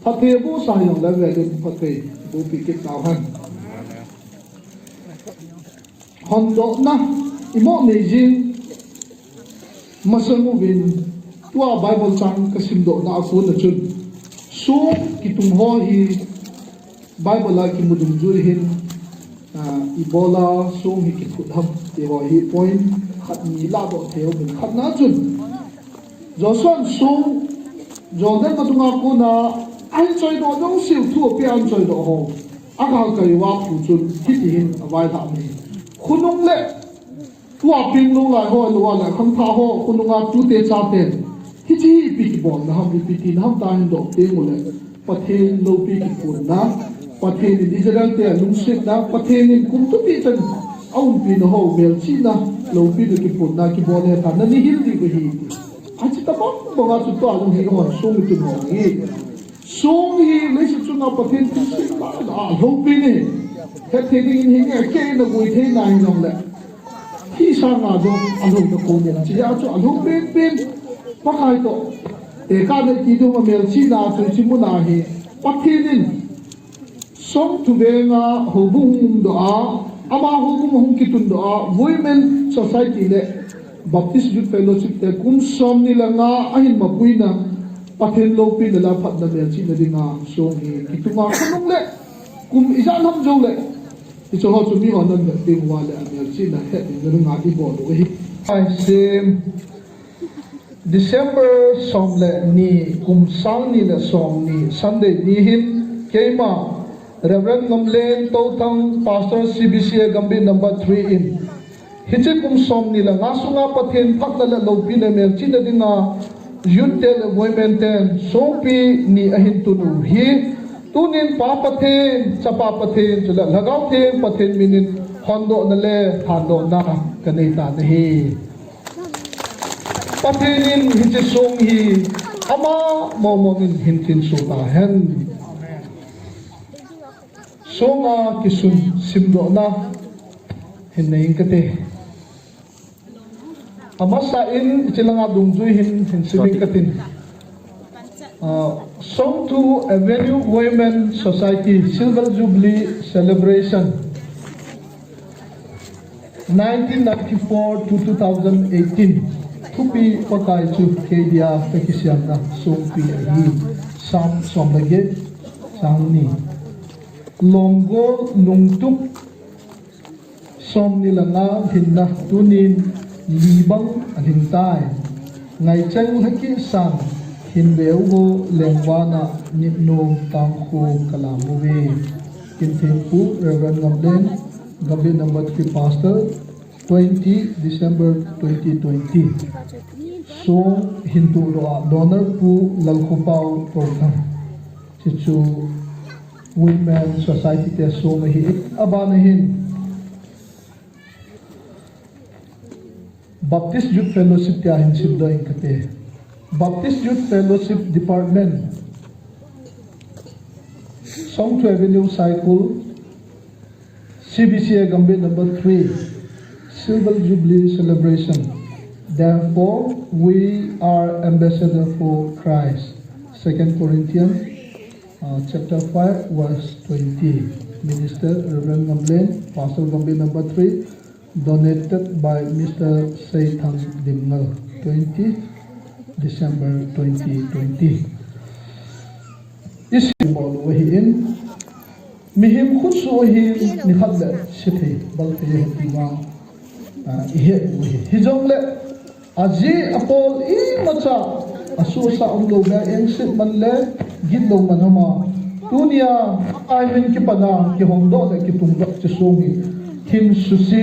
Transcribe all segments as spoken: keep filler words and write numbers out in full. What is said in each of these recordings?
Phatthei bu sa jong le ve le phatthei bu pi kit tau hen. Hondohna, imo nei jing, masang uvin, tua Bible chang ka simdohna a kona chun, song kitung ho hi Bible a kimu dungjui hin, ah, ibola song hi kiphut ham, ti ho hi point khat ni ladoh thei uvin khatna chun. Joshua in song, Jordan vadunga kona, ahin choidoh jouse u thu ape ahin choidoh ho. Agalkai uva phu chun, hiti hin availhah in ahi. Khonung le, tua peng lou lai ho, lou a le, khangthah ho, khonunga tute chate. Hiti hi ipi kibolna ham, ipi tina ham ta hin doh teng ule. Pathen loupi kiphutna, Pathen in Israel te alungsetna, Pathen in kum thupi chan aumpina ho, melchihna, loupina kiphutna, kibol le ta, nani hil diu ahi. Achi tabang banga chu tua jong hi hon song itun ho hi. Song hi leiset chunga Pathen thilse tah a loupi ahi. Hetthei dingin hi nge kei na gui thei na hi jong le. Hi sanga jong alouna kon in, chea chu alou penpen. Pakai toh tekahna ti ding a melchihna chu hiche muna hi Pathen in Songthu venga houbung hung umdoh a, ama houbung hung kitundoh a, Women Society le Baptist Youth Fellowship te kum somni le nga ahin mapuina, Pathen loupina le phatna melchihna dinga song hi kitunga khonung le kum ijat ham jou le. Hiche ho chu mihon avet ding uva le amelchihna hetna dinga ibol u ahi. Ai sem. December som le ni, kum sang ni le som ni, Sunday ni hin, keima, Reverend Ngamlen Touthang, Pastor C B C A Gambih number three in, hiche kum som ni le nga sunga Pathen phatna le loupina melchihna dinga, youth te le women ten, songpi ni ahin tun u hi, tunin Pa Pathen, Chapa Pathen, chule Lhagao Theng Pathen minin hondohna le thandohna kanei tan ahi. Pathen in hiche song hi ama mong mong in hin tin suh tahen. Song a kisun simdohna hin nei ing kate. Amasa in hiche langa dungjui hin, hin sim ing katin. Ah, Songthu Avenue Women Society Silver Jubilee Celebration nineteen ninety-four to two thousand eighteen. Thupi Pakai chu kei dia kakisiamna songpi ahi. Psalm som le get, chang ni. Longgo lungtup Somni le nga lhinna tunin li bang alhing tai. Ngaichang lhakisang hin veu vo lengvana nitnom tangkhu kalam uve. Kinthempu Reverend Ngamlen, Gambih number three Pastor, twenty December twenty twenty. Song hin tuh lou a donor Pu Lalkhopao Touthang. Chuchu Women Society te song ahi. Abana hin Baptist Youth Fellowship tia hin simdoh inge kati. Baptist Youth Fellowship Department, Songthu Avenue, Saikul, C B C A Gambih number three, Silver Jubilee Celebration. Therefore, we are ambassador for Christ. Second Corinthians, uh, chapter five, verse twenty. Minister Reverend Ngamlen, Pastor Gambih number three, donated by Mister Seithang Dimngal, twenty December twenty twenty. Isi bol u ahin, mihem khutsoh ahin, nikhat le sithei, balthei ahi ti vang, ah, ihet u ahi. Hijongle, ajeh apol imacha, asuhsa umlou beh engset man le, gitlou man ama. Tunia, aimin kipana, kihongdoh le, kitungdoh, chisong hi. Hin susi,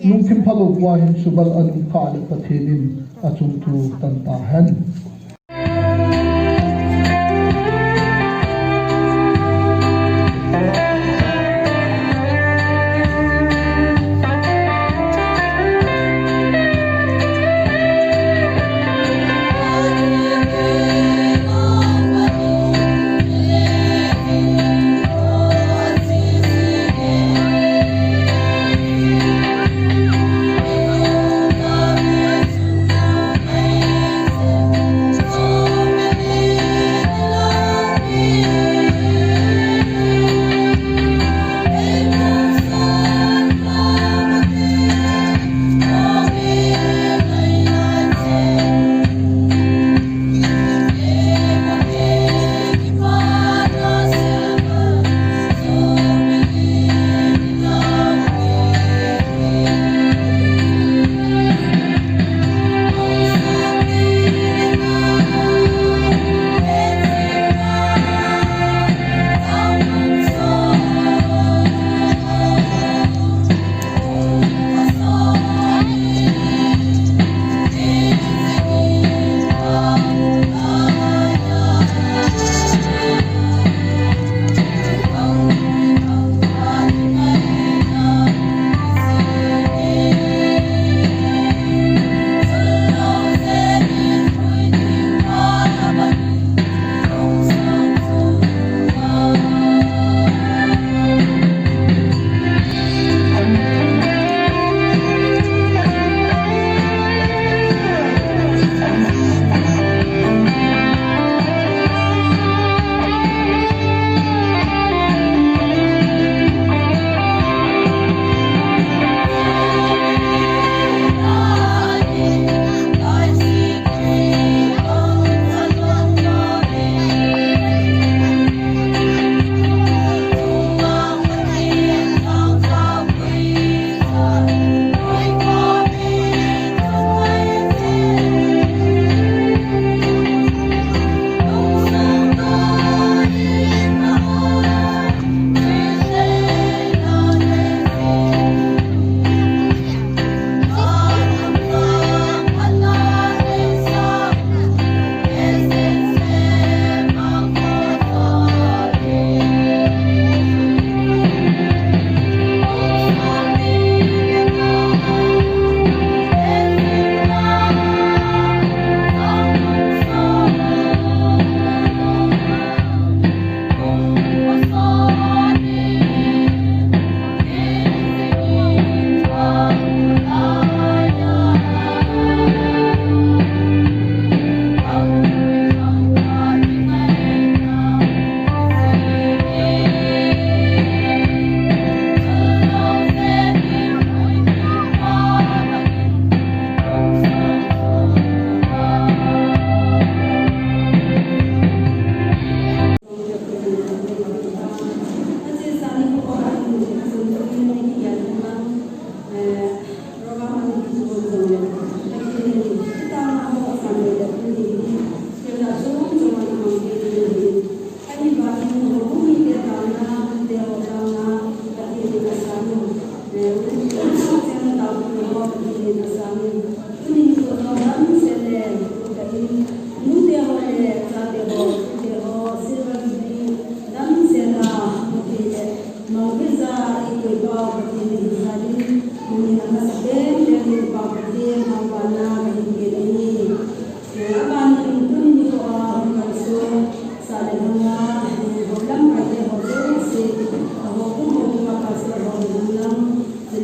lungthim phalou pua hin subal anung kha le Pathen in achung thu tan tahen.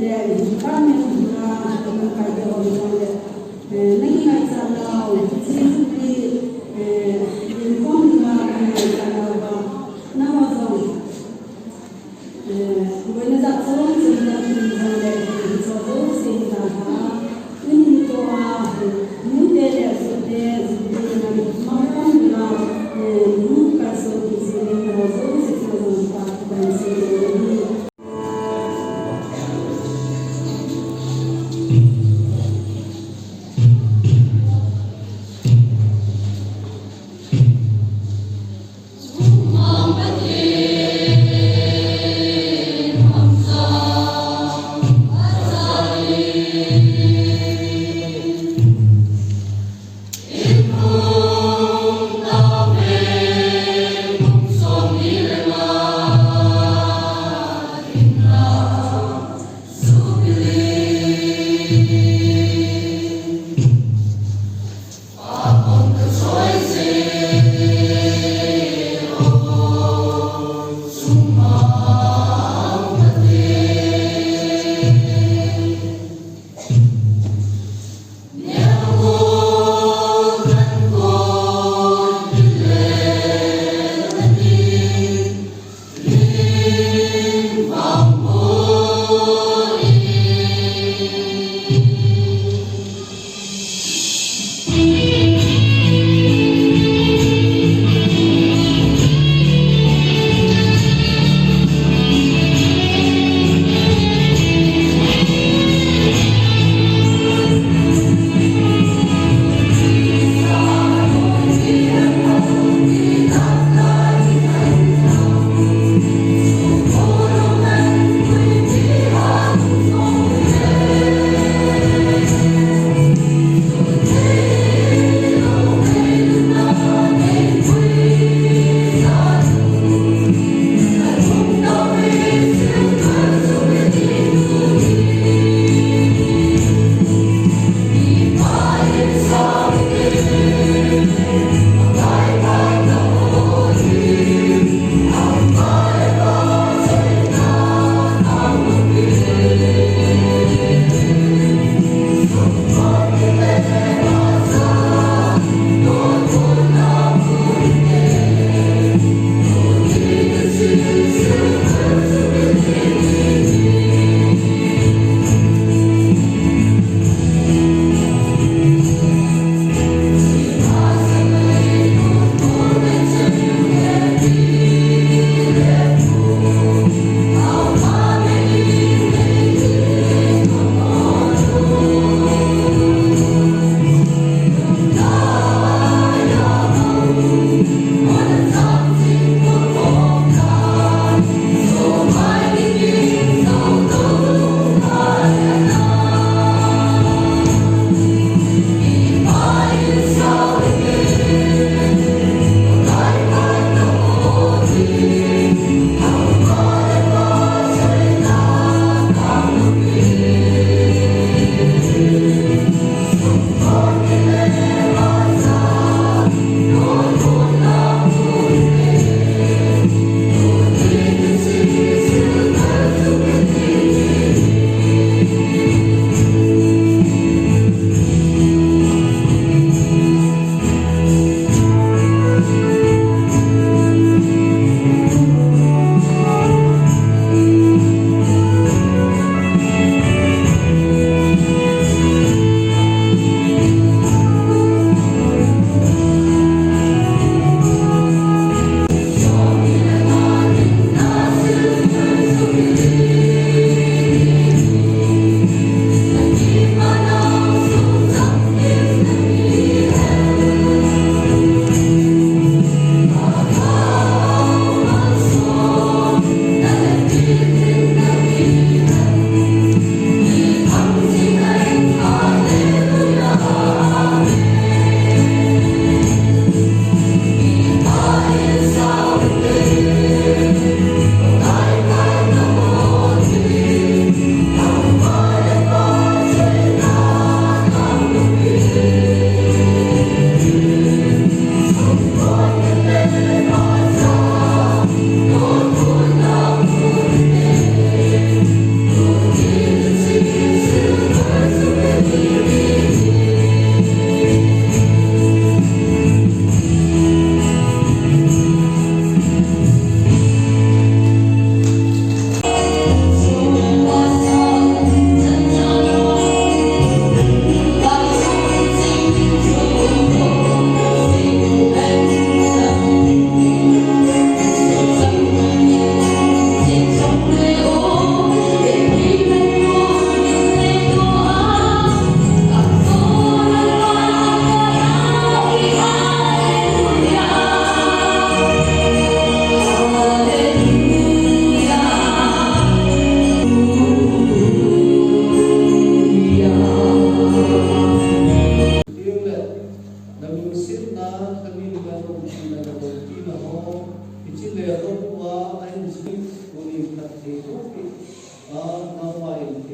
Department hina, lamkai te ho jong le, eh, na kingaichat nau, hiche hi, eh, inform dinga na kingaichat nau va, nangho jong, eh, boina jat chom chom na kin jong le, hiche jouse hi ta ha, tuni toh a, nu te le, nu te, nu te na, ma inform dinga, eh, nu kalson kit jing in, nangho jouse chunga jong kipa thu kahin sei in ahi.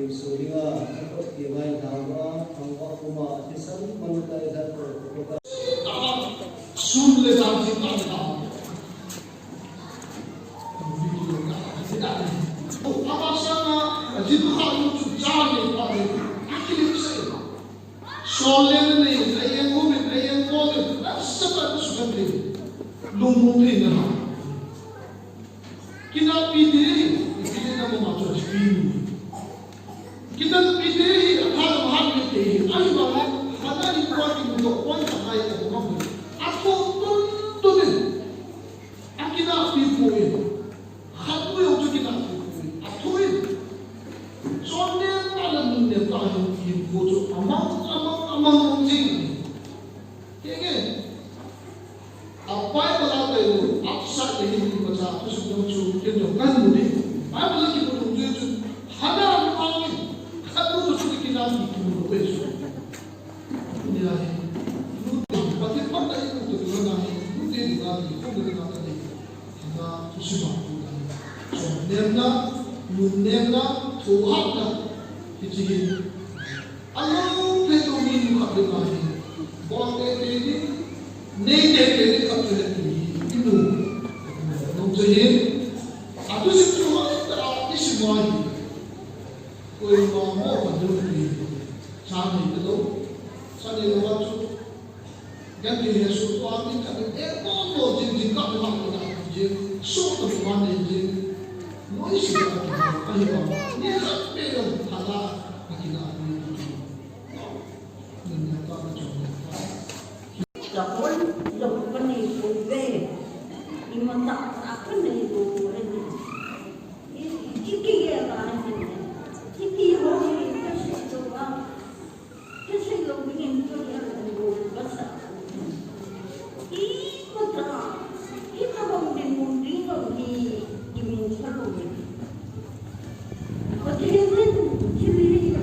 Sulinga, Jacob ti mai na wa, ang wa kuma, ati san, manuta ida ko, ko ta. Sun le jang jing ka ta. Ama sanga, ajin kha lu chu jang le pa le, akilip se. Sol le ne, ai en ko me, ai en ko le, asa pa su ka le. Lung mu le na. Kinahpi te hi, ipi le na mama chu a chi pi. Kinahpi te hi, a tha lam hat le te hi, a hi ba ha, ha na ni kwa ki mu to, kwa ka hai ka ma mu. A tho tun tun ni. A kinahpi pu e. Khat pu yong chu kinahpi pu e. A tho e. Chon ne ta la mun ne ta hi, hi pu chu a mang, a mang, a mang jing. Ke ke. A Bible a tailou, a thusa le hin kimacha, thusa dong chu, ken dong kan mu ding. Bible a kimu dong chu, Hannah vang in, khat nu chu kinahpi kimu lou chu. Ni la hi, nu te, Pathen pat a i mu tu na hi, nu te ni la hi, ko ni la ta ni. Hannah thusim a tu na hi. Chon nemna, mun nemna, thohhatna, hiche hi. Alung thei lou mi nu khat ding ahi. Bol teitei ding, nei teitei ding khat chu ahi. I nu. Nung chu hin. Atu sim chu hoi ta a, i sim ahi. Koima mo ka dun hi. Sa nei ta lou. Sa nei lou a chu. Gan ni he su tua ni ka ni e ko ko jin jin ka ni ma ko na jin su ko ma ni jin. Noi si ka ni ma ka ni ma ni ka pe yo ka la ka ki na ni ni ni ka na chong ni ka. Ka pon lo ko ni ko ve. Ni ma ta ta ko ni ko ni. Ni ki ki ye ka ni. Ki ki ho ni ka si to ba. Kisei lou dingin tunia lou basa. Ikota, ikabang dinmun ding lou hi, dinmun sa lou hi. Pathen in, hili,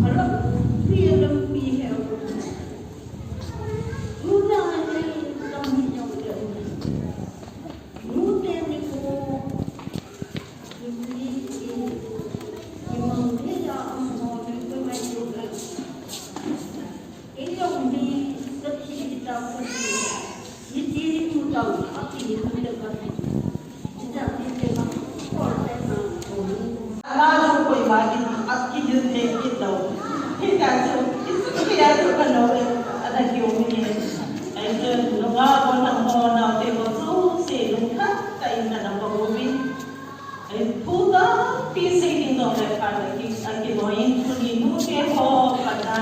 alam, pi alam pi he. Tuna ni, lam hi jong jong. Ama jong koima in akihil thei kit lou. Hita chu, hitia chu kanu in ana kium in. Ahi chun nungah golhang ho naote ho jouse lungkhat tah in ana pang uvin. Ahi thu tampi sei ding jong le phat aki, akinoi in, tuni nute ho phatna,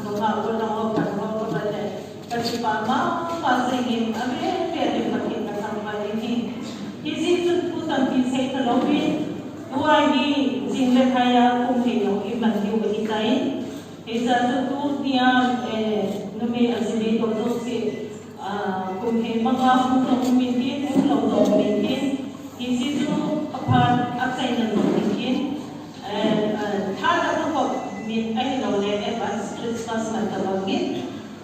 nungah golhang ho phat ho phat le. Ka kipa mama jingin, ave ve ding Pathen ka thangvah in ahi. Hijeh chun thu tampi sei talouvin, tua hi jing le thai a kum hei jong iman diu ahitai. Hijeh chun tunia, eh, numei ajinei ho jouse, ah, kum hei manga hung jong um intin, umlou jong um intin. Hijeh chun aphat achaina jong um intin. Eh, eh, tha tah a kop mit ahilou le advance Christmas man tabang in.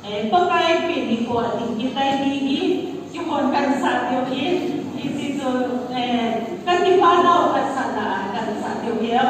Eh, Pakai pen nikho a ding kitai ding hi, kihon kan sah diu hi, hiche chu, eh, ka kipana u kan sah na a kan sah diu hi a.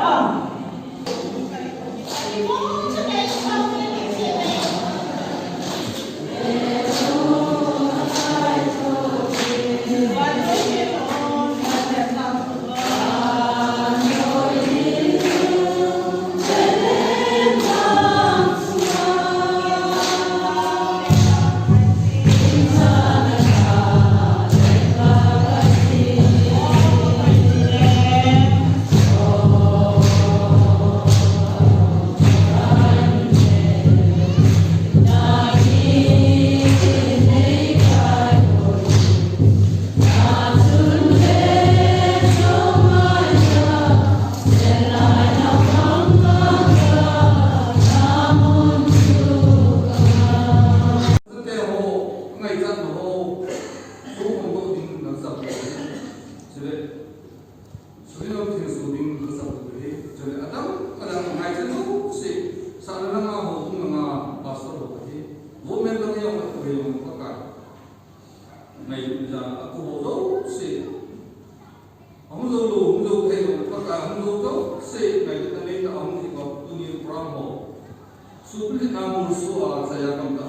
Suhbulhit a molso a chai a kamtah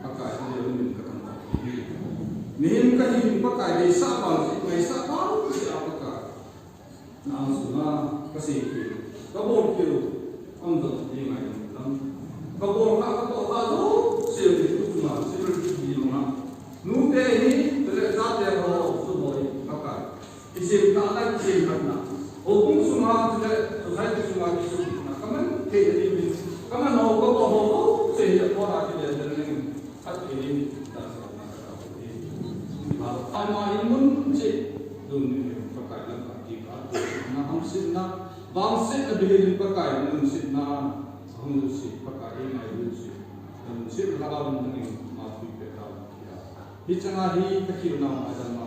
Pakai, naleu in kakamtah hi. Mihem kahin Pakai, ngaisah vang jeh, ngaisah vang jeh a Pakai, na angsunga kasei kit u, kabol kit u, aum jong ti ngai ding lam. Kabol kha, katoh kha jouse hi tuchunga, civil duty manga, nute hi, chule chate ho, chu ho hi, Pakai, kisem tah na, kisem khat na, houbung sunga, chule society sunga, kisem na, kaman thei na ding in, kaman ho, katoh ho, jouse hi, apora kile ding in, khat thei ding in, ta sa na, katoh hi. Ama in mun cheh, dun ni, Pakai lam ka ti ka, na hamsetna, vangsetna bihil in Pakai, mun setna, hung jouse, Pakai, ei ngai jouse, mun set la ba mun ding in, ma pui pe ta, ya. Hicheng a hi kakhel nau ma jang ma